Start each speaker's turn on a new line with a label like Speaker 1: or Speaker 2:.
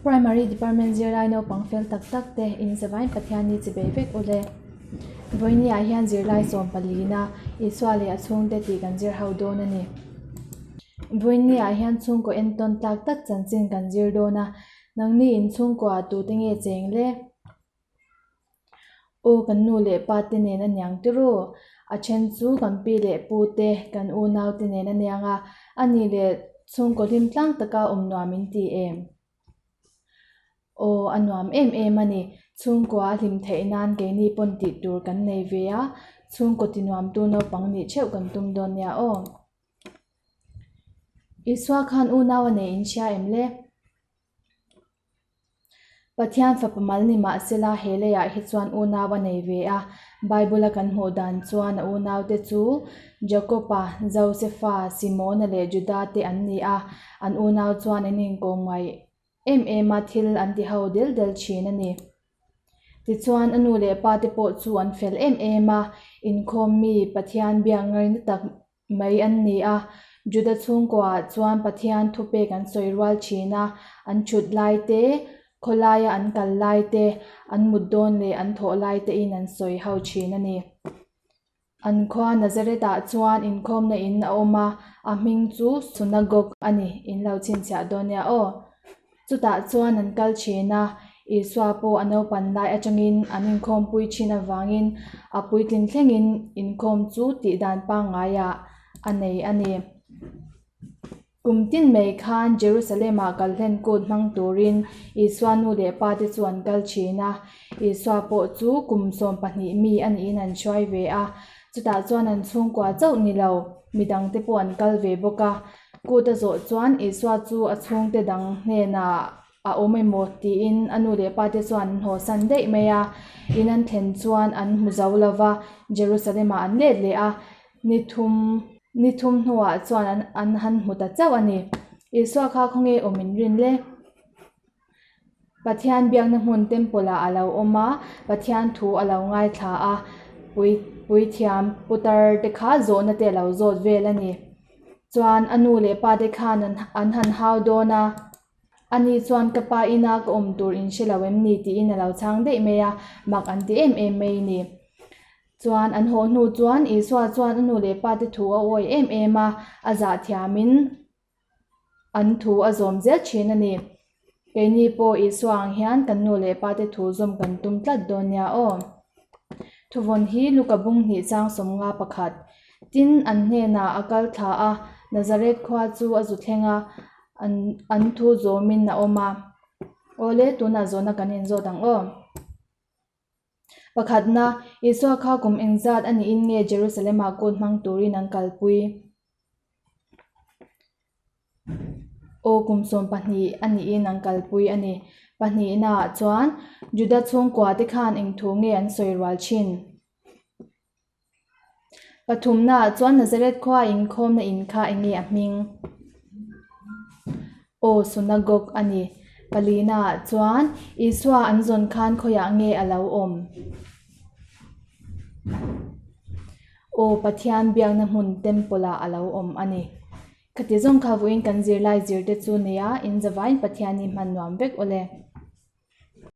Speaker 1: Primary Department zirlai naupang fel tak tak te in zavain Pathian ni chibei vek u le. Vawinia hian zirlai sawm palina Isua leh a chhungte tih kan zir ho dawn a ni. Vawinia hian chhungkaw entawn tlak tak chanchin kan zir dawn a, nangni in chhungkaw ah tute nge cheng le? Aw kan nu leh pa te nen a niang tiraw? A then chu kan pi leh pu te, kan unau te nen a niang a, a nih leh chhungkaw hlim tlang taka awm nuam in ti em? Aw a nuam em em a ni, chhungkua a hlim theih nan keini pawn tih tur kan nei ve a, chhungkaw ti nuamtu naupang nih theuh kan tum dawn nia aw. Isua khan unau a nei in hria em le? Pathian fapa mal ni mah sela he leiah hi chuan unau a nei ve a. Bible-a kan hmuh dan chuan a unaute chu Jakob-a, Josefa, Simona leh Juda te an ni a. An unau chuan an inkawm ngaih em em a, thil an ti ho del del thin a ni. Tichuan a nu leh pa te pawh chu an fel em em a, inkhawm mi Pathian biak ngaina tak mai an ni a. Juda chhungkuaah chuan Pathian thupek an sawi rual thin a, an thut lai te, khawlaia an kal lai te, an mut dawn leh an thawh lai tein an sawi ho thin a ni. An khua Nazareth-ah chuan inkhawmna in a awm a, a hming chu Synagogue a ni, in lo chhinchhiah dawn nia aw. Chutah chuan an kal thin a, Isua pawh a naupan lai atangin an inkhawmpui thin avangin a puitlin thlengin inkhawm chu tih dan pangngaiah a nei a ni. Kum tin mai khan Jerusalem-ah kalhlen kut hmang turin Isua nu leh pa te chu an kal thin a, Isua pawh chu kum 12 mi a niin an hruai ve a, chutah chuan an chhungkua chauh ni lo, midangte pawh an kal ve bawk a. Kut a zawh chuan Isua chu a chhungte dang hnenah a awm emaw tiin a nu leh pa te chuan an hawsan daih mai a. In an thlen chuan an hmu zo lo va, Jerusalem-ah an let leh a. Ni thum ni thum hnuah chuan an an han hmu ta chauh a ni. Isua kha khawnge awm in rin le? Pathian biakna hmun temple ah a lo awm a, Pathian thu a lo ngaithla a, pui puithiam putar te kha zawhna te a lo zawt vel a ni. Chuan a nu leh pa te khan an an han hau dawn a, ani chuan ka pa ina ka awm tur in hre lo em ni tiin a lo chhang daih mai a, mak an ti em em mai a ni. Chuan an haw hnu chuan Isua chuan a nu leh pa te thu a awi em em a, a zah thiamin an thu a zawm zel thin a ni. Keini pawh Isua ang hian kan nu leh pa te thu zawm kan tum tlat dawn nia aw. Thuvawn hi Luka bung hnih chang 50 pakhat. Tin, an hnenah a kal thla a, Nazareth khua chu a zu thleng a, an an thu zawmin a awm a. Awle, tunah zawhna kan inzawt ang aw. Pakhatna, Isua kha kum engzat a niin nge Jerusalem-ah kut hmang turin an kalpui? Aw, kum 12 a niin an kalpui a ni. Pahnihnaah chuan, Juda chhungkuate khan eng thu nge an sawi rual thin? Pathumnaah chuan Nazareth khua inkhawmna in kha eng nge a hming? Aw, synagogue a ni. Palinaah chuan Isua an zawn khan khawiah nge a lo awm? Aw, Pathian biakna hmun temple ah a lo awm a ni. Khati zawng kha vawiin kan zirlai zirte chu nia, in zavain Pathian hi hman nuam vek awle.